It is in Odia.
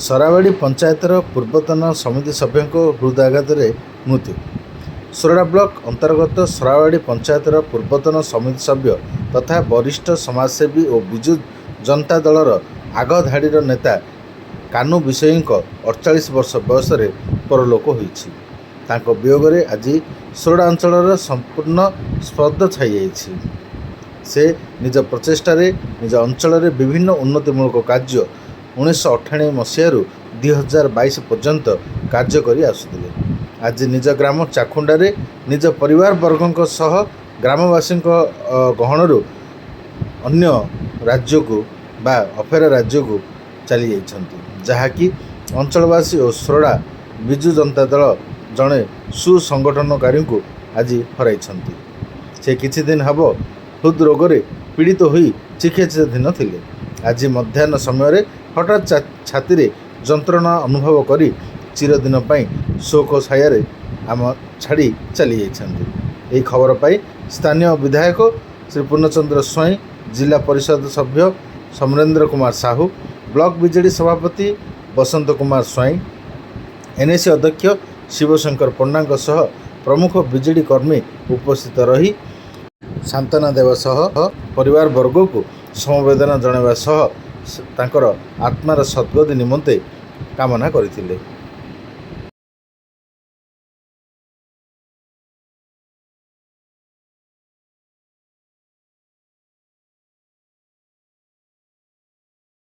ସରାବାଡ଼ି ପଞ୍ଚାୟତର ପୂର୍ବତନ ସମିତି ସଭ୍ୟଙ୍କ ହୃଦଘାତରେ ମୃତ୍ୟୁ। ସୋରଡ଼ା ବ୍ଲକ ଅନ୍ତର୍ଗତ ସରାବାଡ଼ି ପଞ୍ଚାୟତର ପୂର୍ବତନ ସମିତି ସଭ୍ୟ ତଥା ବରିଷ୍ଠ ସମାଜସେବୀ ଓ ବିଜୁ ଜନତା ଦଳର ଆଗଧାଡ଼ିର ନେତା କାହ୍ନୁ ବିଷୋୟୀଙ୍କ 48 ବର୍ଷ ବୟସରେ ପରଲୋକ ହୋଇଛି। ତାଙ୍କ ବିୟୋଗରେ ଆଜି ସୋରଡ଼ା ଅଞ୍ଚଳର ସମ୍ପୂର୍ଣ୍ଣ ସ୍ତବ୍ଧ ଛାଇଯାଇଛି। ସେ ନିଜ ପ୍ରଚେଷ୍ଟାରେ ନିଜ ଅଞ୍ଚଳରେ ବିଭିନ୍ନ ଉନ୍ନତିମୂଳକ କାର୍ଯ୍ୟ 1998 ମସିହାରୁ 2022 ପର୍ଯ୍ୟନ୍ତ କାର୍ଯ୍ୟ କରି ଆସୁଥିଲେ। ଆଜି ନିଜ ଗ୍ରାମ ଚାଖୁଣ୍ଡାରେ ନିଜ ପରିବାରବର୍ଗଙ୍କ ସହ ଗ୍ରାମବାସୀଙ୍କ ଗହଣରୁ ଅନ୍ୟ ରାଜ୍ୟକୁ ବା ଅଫେରା ରାଜ୍ୟକୁ ଚାଲିଯାଇଛନ୍ତି, ଯାହାକି ଅଞ୍ଚଳବାସୀ ଓ ସୋରଡ଼ା ବିଜୁ ଜନତା ଦଳ ଜଣେ ସୁସଂଗଠନକାରୀଙ୍କୁ ଆଜି ହରାଇଛନ୍ତି। ସେ କିଛି ଦିନ ହେବ ହୃଦରୋଗରେ ପୀଡ଼ିତ ହୋଇ ଚିକିତ୍ସାଧୀନ ଥିଲେ। ଆଜି ମଧ୍ୟାହ୍ନ ସମୟରେ ହଠାତ୍ ଛାତିରେ ଯନ୍ତ୍ରଣା ଅନୁଭବ କରି ଚିରଦିନ ପାଇଁ ଶୋକ ଛାୟାରେ ଆମ ଛାଡ଼ି ଚାଲିଯାଇଛନ୍ତି। ଏହି ଖବର ପାଇ ସ୍ଥାନୀୟ ବିଧାୟକ ଶ୍ରୀ ପୂର୍ଣ୍ଣଚନ୍ଦ୍ର ସ୍ୱାଇଁ, ଜିଲ୍ଲା ପରିଷଦ ସଭ୍ୟ ସମରେନ୍ଦ୍ର କୁମାର ସାହୁ, ବ୍ଲକ ବିଜେଡି ସଭାପତି ବସନ୍ତ କୁମାର ସ୍ୱାଇଁ, ଏନ୍ଏସି ଅଧ୍ୟକ୍ଷ ଶିବଶଙ୍କର ପଣ୍ଡାଙ୍କ ସହ ପ୍ରମୁଖ ବିଜେଡି କର୍ମୀ ଉପସ୍ଥିତ ରହି ସାନ୍ତ୍ୱନା ଦେବା ସହ ପରିବାରବର୍ଗକୁ ସମବେଦନା ଜଣାଇବା ସହ ତାଙ୍କର ଆତ୍ମାର ସଦ୍ଗତି ନିମନ୍ତେ କାମନା କରିଥିଲେ।